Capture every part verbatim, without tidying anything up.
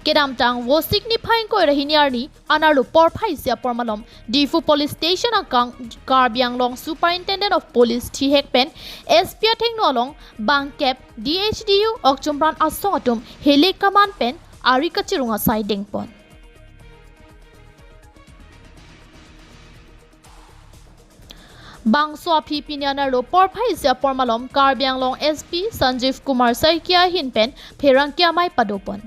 Kedamtang Vosik niphai ingkoi ra hini arni anerlo porphai isi apor malom Diphu Police Station angkang Karbi Anglong Superintendent of Police thihek pen S P athengno along bangkep D H D U Okchumpran Asong atum heli kaman pen ari kachirung asai dengpon. Bangso aphi pini anerlo porphai isi apor malom Karbi Anglong S P Sanjeev Kumar Saikia ahin pen pherangke amei padopon.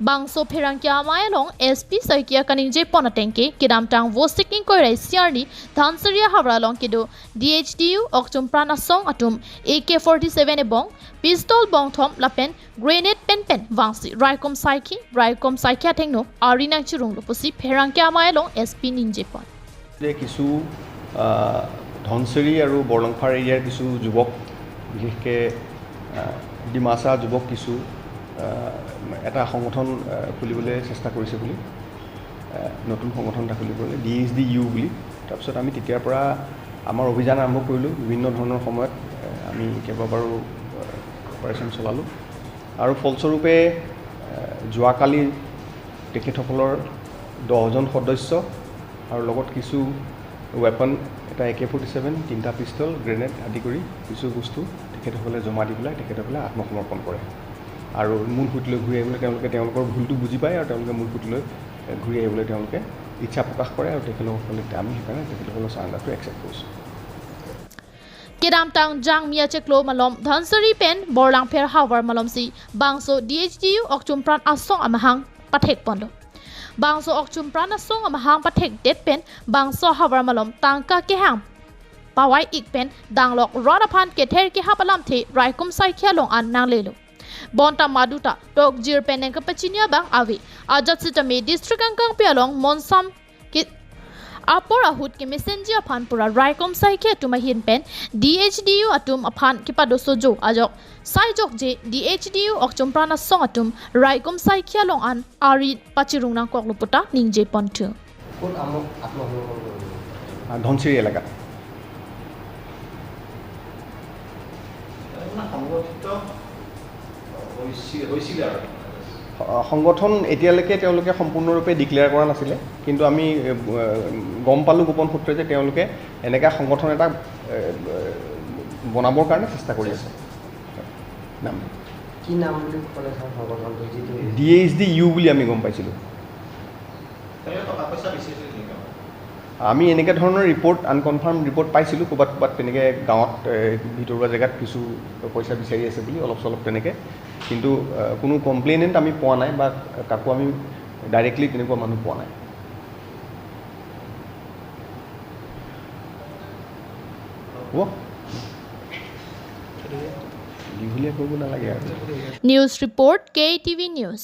Bangso pherangke amei along S P Saikia kaningjepon ateng ke kedamtang Vosik ingkoi ra isi arni Dhansiri ahavar along kedo D H D U Okchumpran Asong atum A K forty-seven ebong pistol bongthom lapen grenade pen pen vangsi raikom saikhi, raikom saikhi athengno ari nangchirunglo pusi pherangke amei along S P ningjepon. যে কিছু, আহ, ধনচিৰি আৰু বৰলংফাৰ এৰিয়াৰ কিছু যুৱক, বিশেষকৈ, আহ, ডিমাচা যুৱক কিছু, আহ, এটা সংগঠন, আহ, খুলিবলৈ চেষ্টা কৰিছে বুলি, আহ, নতুন সংগঠন এটা খুলিবলৈ, ডি এইচ ডি ইউ বুলি। তাৰপিছত আমি তেতিয়াৰ পৰা আমাৰ অভিযান আৰম্ভ কৰিলোঁ। বিভিন্ন ধৰণৰ সময়ত, আহ, আমি কেইবাবাৰো, আহ, অপাৰেশ্যন চলালোঁ আৰু ফলস্বৰূপে, আহ, যোৱাকালি তেখেতসকলৰ দহজন সদস্য আৰু লগত কিছু ৱেপন, এটা এ কে ফৰ্টি ছেভেন, তিনিটা পিষ্টল, গ্ৰেনেড আদি কৰি কিছু বস্তু তেখেতসকলে জমা দি পেলাই তেখেতসকলে আত্মসমৰ্পণ কৰে। আৰু মূল সুঁতিলৈ ঘূৰি আহিবলৈ তেওঁলোকে তেওঁলোকৰ ভুলটো বুজি পায় আৰু তেওঁলোকে মূল সুঁতিলৈ, এ, ঘূৰি আহিবলৈ তেওঁলোকে ইচ্ছা প্ৰকাশ কৰে আৰু তেখেতসকলে, আমি সেইকাৰণে তেখেতসকলৰ চাৰেণ্ডাৰটো একচেপ্ট কৰিছোঁ। Kedamtang Jangmi achiklo malom Dhansiri pen Borlangpher havar malomsi bangso D H D U Okchumpran Asong amahang pathekponlo. Bangso Okchumpran Asong amahang pathekdet pen bangso havar malom tangka kehang pavai-ik pen danglok rat aphan kether kehap alamthe raikom saikhi along an nanglelo. Bonta maduta tokjir pen nangkapachini abang ave. Ajat sitame district angkangpi along monsam ke apor ahut kemesenji aphan pura raikom saikhi atum ahin pen D H D U atum aphan kepadosojo ajok saijokje D H D U Okchumpran Asong atum raikom saikhi along an ari pachirung nangkoklo puta ningjeponthu. ক'ত আমক আত্মসমৰ্পণ কৰিলে? আহ, ধনচিৰি এলেকাত। না, সংগঠিত হৈছি-, হৈছিলে আৰু। আহ, সংগঠন এতিয়ালৈকে তেওঁলোকে সম্পূৰ্ণৰূপে ডিক্লেয়াৰ কৰা নাছিলে, কিন্তু আমি, এ, ব-, গম পালোঁ গোপন সূত্ৰে যে তেওঁলোকে এনেকা সংগঠন এটা, এ, বনাবৰ কাৰণে চেষ্টা কৰি আছে। নাম কি নাম বুলি ক'লে ছাৰ সংগঠনটো যিটো? ডি এইচ ডি ইউ বুলি আমি গম পাইছিলোঁ। তেওঁলোকে টকা পইচা বিচাৰিছিল নেকি? আমি এনেকে ধৰণৰ ৰিপৰ্ট, আনকনফাৰ্ম ৰিপৰ্ট পাইছিলোঁ, ক'ৰবাত ক'ৰবাত তেনেকে গাঁৱত, এ, ভিতৰুৱা জেগাত কিছু পইচা বিচাৰি আছে বুলি অলপ চলপ তেনেকে। কিন্তু, এ, কোনো কমপ্লেইনেণ্ট আমি পোৱা নাই বা কাকো আমি ডাইৰেক্টলি তেনেকুৱা মানুহ পোৱা নাই। হ'ব? দীঘলীয়া কৰিব নালাগে আৰু। News report, K T V News.